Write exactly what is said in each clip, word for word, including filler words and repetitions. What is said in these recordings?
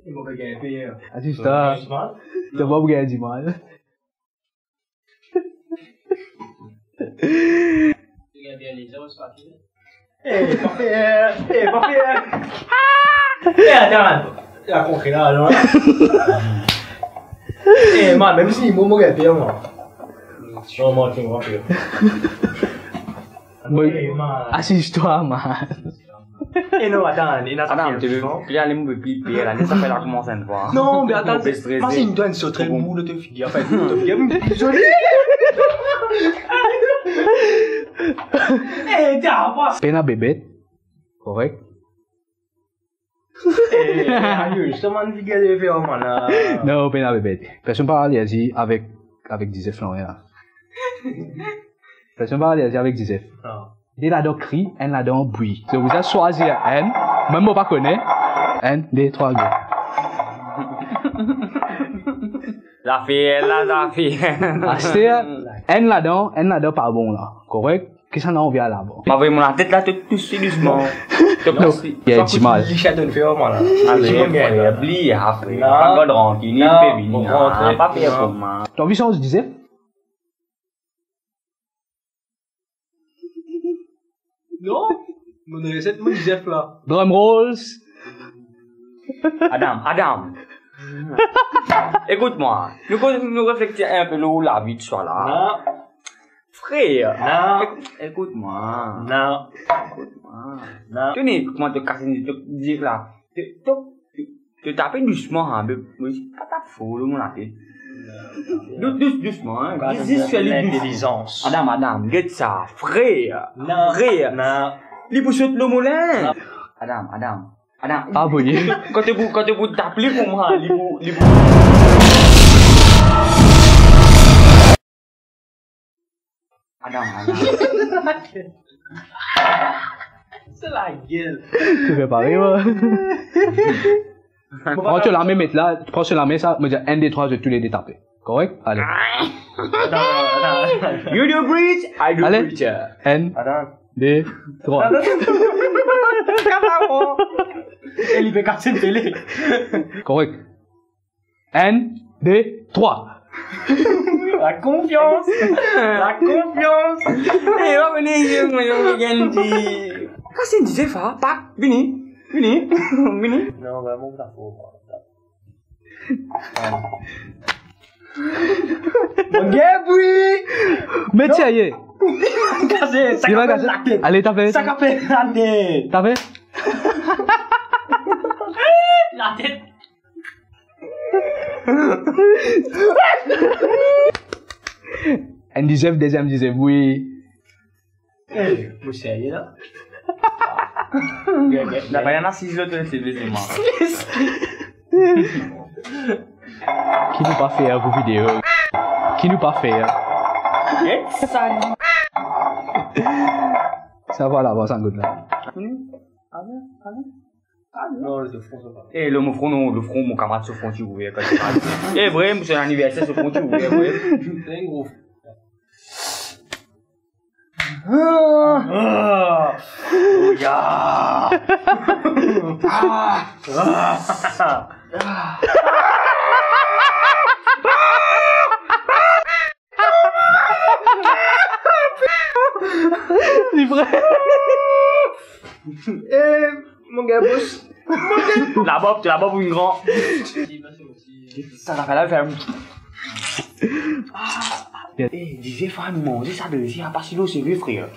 Mo pe gagn per. Asiz twa. Gagn dimal. To pa pou gagn dimal. Eh, pa fer, eh, pa fer. Eh, atann. La konkre la, non? Eh, man, mem si mo, mo gagn per, man. Non, man, mo gagn per. Boy, eh, man. Asiz twa, man. Eh, non, atann, ena sa... Atann, fer, non? Li ale mo pe pli per la, li sa fer la koumans enn fwa. Non, me atann, mo pe strese. Imazinn twa enn sotrel boule to figir, anfin, to figir, zoli. Eh, ta va. Pena bebet, korek? Eh, ayo, zisteman, figir de fer, man, la. Non, pena bebet. Personn pa alerzi avek, avek dizef la, la. Personn pa alerzi avek dizef. Non. De ladan kri, enn ladan bwi. So, ou swazir enn, mem mo pa kone. Enn, de, trwa, go. Zafer la, zafer. Aster, enn ladan, enn ladan pa bon la. Korek? Kisannla anvi al lavan? Ma voy mo latet la, tou, tou dousman. Tou, non, tou. Li dimal. Li sa donn fer, man, la. Ale, frè, bliye, frè. Non. Pa gard rankin, non, pe vini, non, pa fer pou mwa. To anvi sanz dizef? Non, mo reset mo dizef la. Drum rolls. Adam, Adam. Ekout mwa. Nou, nou reflekti enpe lor lavi de swa la. Non. Frer. Non. Ek-, ekout mwa. Non. Ekout mwa. Non. Toni, kouma to kas enn dizef la? To, to, to tape dousman, hein, be, be, pa tap for lor mo latet. Dous, dous, dousman, hein. Zis, zis fer li dous. Adam, Adam, get sa, frer. Non. Frer. Non. Li pou sot lor mo linz. Non. Adam, Adam, Adam. Ah, bon. Kan to pou, kan to pou tap li pou mwa, li pou, li pou. Adam, Adam. Se lagel. To fer parey, mwa. Pran so lame, met la, pran so lame sa, mo dir enn, de, trwa, zot toulede tape. Korek? Ale. Atann, atann, atann. You do bridge, I do bridge. Ale. Enn, de, trwa. Atann, atann, atann. E li pe kas enn tele. Korek. Enn, de, trwa. La konfians. La konfians. Eh, va vini, mo, mo, mo, mo, mo, kas enn dizef, pa, vini, vini, vini. Non, vreman, sa fo. Gagn bwi. Met serye. Kase, sa... Li va kase. Latet. Ale, tape. Sa kape latet. Tape. Latet. Enn dizef, deziem dizef, wi. Eh, mo serye la. Napa, napa asiz lot, se vre, se mwa. Ki nou pa fer pou video? Ki nou pa fer? Eh, sa. Sa, vwala, vwala, sa gout la. Hmm? Ah bon? Ah bon? Ah non. Non, le fron, sa va. Eh, le fron, non, le fron, mo kamarad, so fron ti ouver kan li parl. Eh, vre, mo, se laniverser, so fron ti ouver, vre. Enn gro fron. Ah! Oh, ya! Ah! Ah! Li vre. Eh, mo gagn bous. Laba, laba pou enn gran. Sa, sa fer la, fer. Eh, dizef, manze sa deziem, pa si lo seve, frer.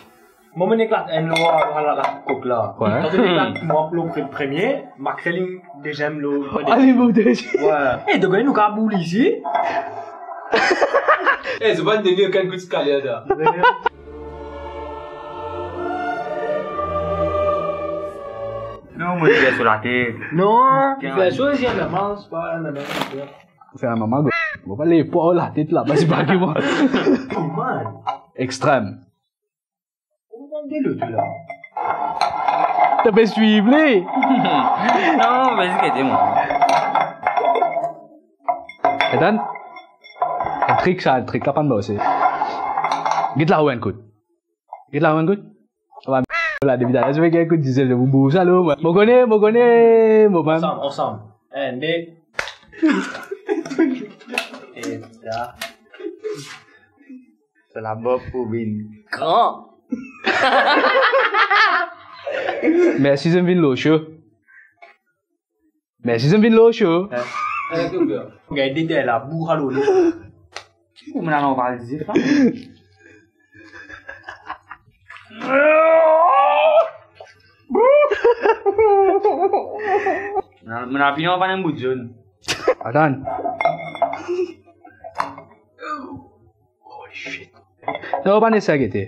Mo, mo nek la, enn lor la, la, la kok la. Wi. Kan to nek la, mo, lo pre-, premie, makrel, deziem, lo... Ale, mo, deziem. Wi. Eh, donk, nou kapav boul isi. Eh, zot pa donn okenn kout skaler la. Non, mo, li fer so latet. Non, li fer so, li fer normal, se pa normal. Fer normal, gro. Mo pa le pwa latet la, pa si pa ki mwa. Man. Extrême. Ou mank de lot la. To pe swiv li? Non, vas-y, kite mwa. Atann. Enn trik sa, enn trik, kapav marse. Get la, ou enn kout. Get la, ou enn kout. Wa, la, depi talè, zot pe gagn kout dizef, zot pou bouz sa, lo, mwa. Mo kone, mo kone, mo bann. Ansam, ansam. Enn, de. E sa. Sa labarb pou vinn gran. Mersi, zot inn vinn lor show. Mersi, zot inn vinn lor show. Gagn de der la, bour alor li. Ou mem al anval dizef la. Mo lapinion pa dan bout zone. Atann. Holy shit. Non, pa neseser gete.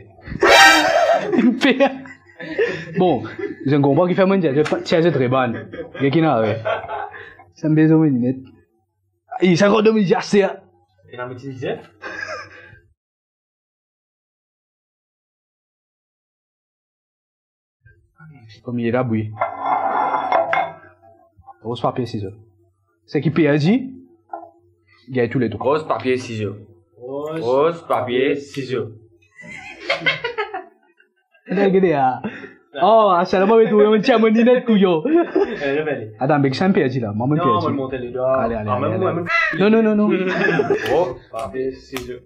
Bon, zot konpran kifer mo dir, zot pa, zot tre bann. Get ki ena, wi. Sa mo bezwen mo linet. Ey, sa ankor domiz aster. Ena mo ti linet. Premie etab, wi. Roz, papie, sizo. Seki perdi, gagn touletrwa. Roz, papie, sizo. Roz, papie, sizo. Gete, gete, ah. Oh, ah, sa la, mo retrouve, mo tir mo linet, kouyon. Eh, reveni. Atann, be ki sa mo perdi la? Mwa, mo perdi. Non, mo mont le dwa. Ale, ale, ale, ale. Non, non, non, non. Roz, papie, sizo.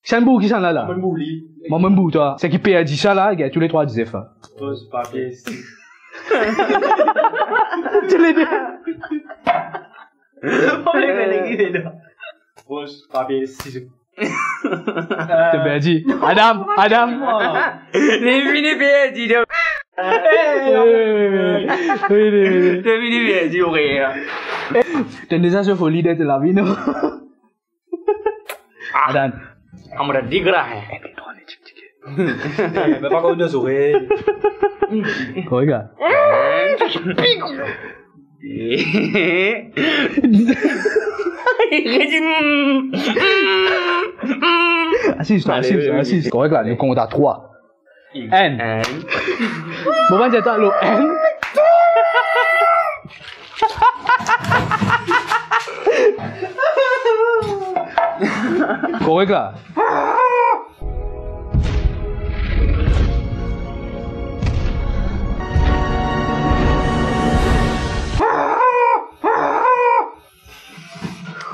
Kisannla bour kisannla la? Mwa, mo bour li. Mwa, mo bour twa. Seki perdi sa la, gagn touletrwa dizef la. Roz, papie, sizo. Touletrwa. Roz, papie, sizo. To perdi. Adam, Adam. Li fini perdi, non. Wi, wi, wi. Li fini perdi, ou rien. To deza so foli de to lavi, non? Ah. Atann. Amour digra hai. Eh, pa konn zorey. Korek la? Asiz twa, asiz, asiz. Korek la, nou kont a trwa. Enn. Enn. Mo pa dir twa lo enn. Korek la.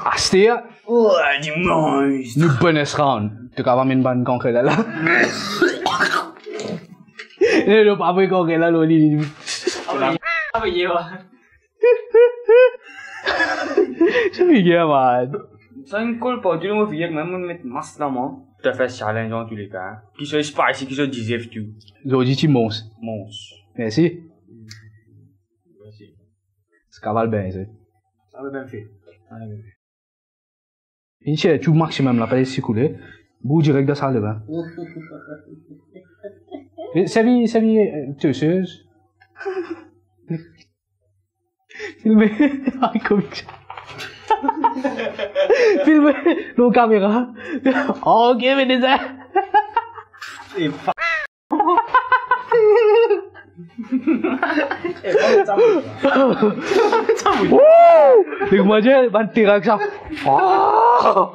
Aster, oh, dimann. Nou bonus round. To kapav amenn bann kanker la la. Non, non, pa vre kanker la, non, li, li. Ah, wi. Ah, wi, ye, wa. Sa figir, man. Sa enn kol partou dan mo figir, mem mo met mask la, mwa. To fer challenge an touleka, hein. Ki so spicy, ki so dizef tou. Zordi ti mons. Mons. Mersi. Mersi. Sa kaval bien, se. Sa va bien fer. Sa va bien fer. Vinn tir tou maximum la, pa les li koule. Bour direk dan sal de bin. Servi, servi, euh, tosez. Filme. Ay, komik. Filme. Lor kamera. Ok, me deza. E pa- Woo! Nek mwa dir, bann terak sa. Oh!